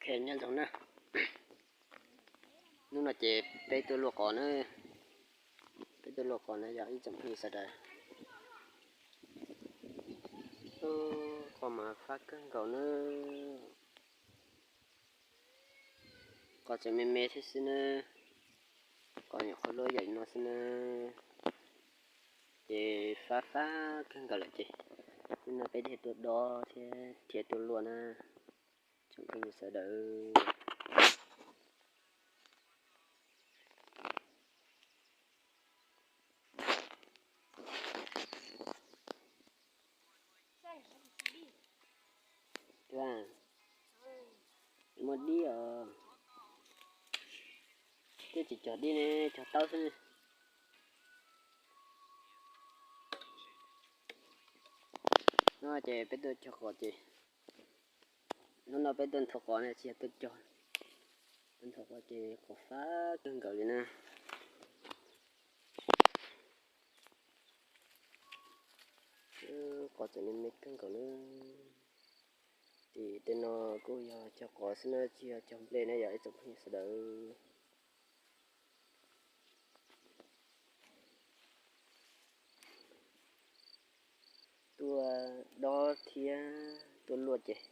Nyob zoo na, hnub no ces peb tuaj luaj qos na, peb tuaj luaj qos na yog ib tsoom phooj ywg sawv daws. Qos mas fab kawg nkaus na, qos tseem me me thiab xwb na, qos nyuam qhuav luaj yam no xwb na, ces fab fab kawg nkaus lawm ces hnub no peb thiaj tuaj dob thiab thiaj tuaj luaj na, tsoom phooj ywg sawv daws. Muaj dib os, twb tsis cog dib ne, cog taub xwb. No ces peb tuaj cog qos ces, hnub no peb tuaj nthua qos na, tsis yog tuaj cog, tuaj nthua qos ces qos fab kawg nkaus li na. Qos tseem me me kawg nkaus na. Tim tej no kuj yog cog qos xwb na, tsis yog cog nplej na yog ib tsoom phooj ywg sawv daws. Tuaj dob thiab tuaj luaj ces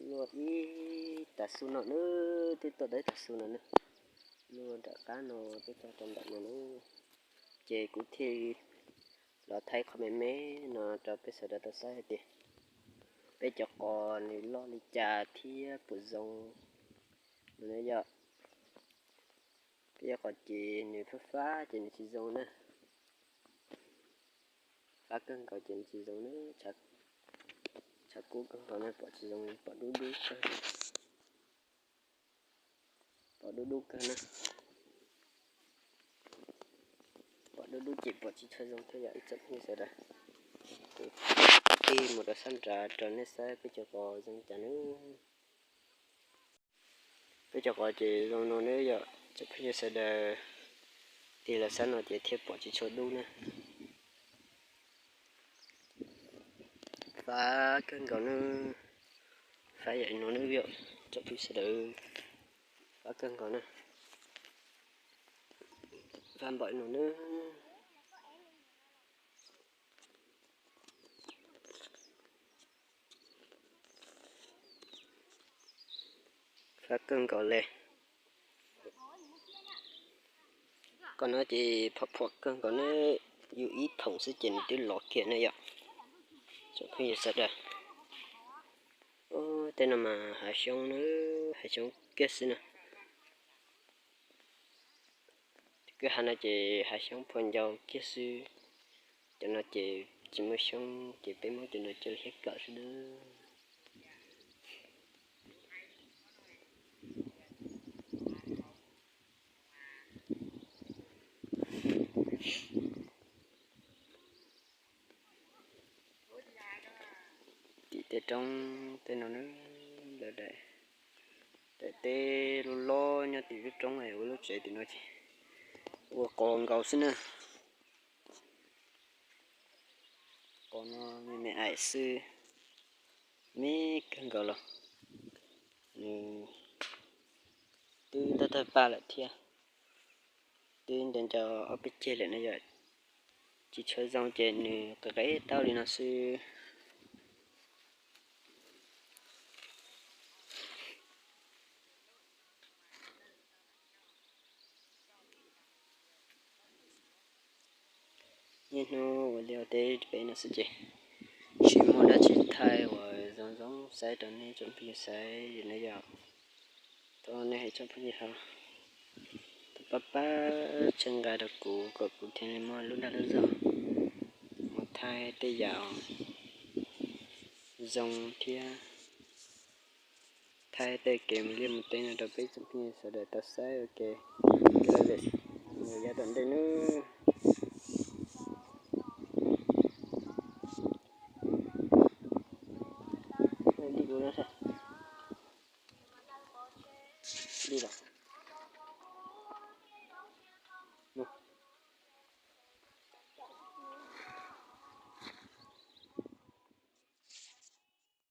luaj ib tag xu no na, twb tuaj dob ib tag xu no na, luaj nram qab no twb txog rau ntawm no na, ces kuv thiaj los thaij qhov me me no rau peb sawv daws tau saib hais tias peb cov qos nws loj li cas thiab puas zoo no na yom. Peb cov qos ces nws fab fab ces nws tsis zoo na, fab kawg nkaus ces nws tsis zoo na, tshav kub kawg nkaus na, pom tsis zoo, pom dub dub kawg, pom dub dub kawg na, pom dub dub ces pom tsis tshua zoo thiab yom ib tsoom phooj ywg sawv daws. Kuv tig mus rau sab nrad rau nej saib peb cov qos zoo li cas na. Peb cov qos ces zoo no na yom tsoom phooj ywg sawv daws, tig los sab no ces thiaj pom tsis tshua dub na. Fab kawg nkaus na, fab yam no na yom tsoom phooj ywg sawv daws, fab kawg nkaus na, fab npaum no na. Fab kawg nkaus li. Qos no ces phom phom kawg nkaus ne, yus ib thoom xwb ces nws twb lov kiag ne yom. Tsoom phooj ywg sawv daws, tej no mas hav xyoob na, hav xyoob kiag xwb na. Kwj ha no ces hav xyoob phua ncau kiag xwb, cov no ces tsis muaj xyoob ces peb muab cov no coj los hiab kawm xwb na. Tim tej roob tej no na, lawv daim, daim teb loj loj nyob tim lub roob ua lub tsev tim no ces ua qos nkaus xwb na. Qos no me me aim xwb, me kawg nkaus los nws twb tawg tawg paj lawm thiab. Twb nco nco ob peb ceg lawm no yom, tsis tshua zoo ces nws qev qev taub li no xwb. Niaj hnub ua liaj ua teb pem no xwb ces tsis muaj dab tsi thaij uas zoo zoo saib rau nej tsoom phooj ywg saib no yom. Thov nej tsoom phooj ywg ho pab pab txhawb nqa rau kuv kom kuv thiaj li muaj lub dag lub zog mus thaij tej yam zoo thiab thaij tej kev mus liaj mus teb no rau peb tsoom phooj ywg sawv daws tau saib ua ke. Yav tom ntej nawb.